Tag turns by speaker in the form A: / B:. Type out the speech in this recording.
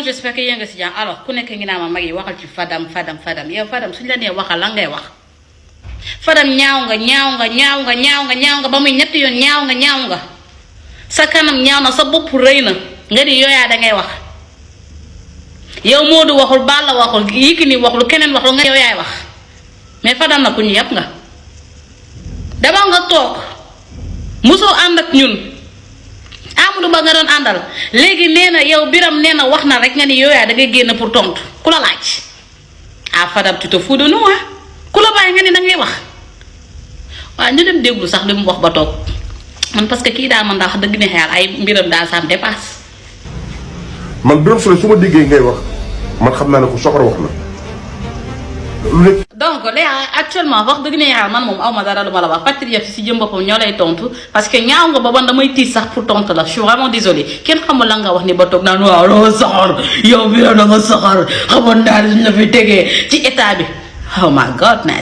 A: j'espère que yéen nga si jàmm alors ku nekk ngi naa ma mag yi waxal ci Fadam yow Fadam suñ la nee waxal lan ngay wax Fadam ñaaw nga ba muy ñetti yoon ñaaw nga sa kanam ñaaw na sa bopp rëy na nga di yooyaa dangay wax yow Modou waxul Balla waxul Yékini waxul keneen waxul nga yow yaay wax mais Fadam na ku ñu yàpp nga dama nga toog mosoo ànd ak ñun Amadou Ba nga doon àndal léegi nee na yow Biram nee na wax na rek nga ni yooyaa da ngay génn pour tontu ku la laaj ah Fadam tu te fous de nous ku la bàyyi nga ni da ngay wax waaw ñu dem déglu sax li mu wax ba toog man parce que kii daa man ndax dëgg ne xeer ay mbiram daal ça me dépasse.
B: man Birame Souleye su ma déggee ngay wax man xam naa ne ku soxor wax na lu nekk.
A: donc léegi actuellement wax dëgg ne yàlla man moom aw ma dara lu ma la wax patriote si jëm boppam ñoo lay tontu parce que ñaaw nga ba man damay tiit sax pour tontu la je suis vraiment désolé kenn xamul la nga wax ni ba toog naan waaw da nga soxor yow Birame da nga soxor xamoon naa ne suñ la fi tegee ci état bi oh my god nice.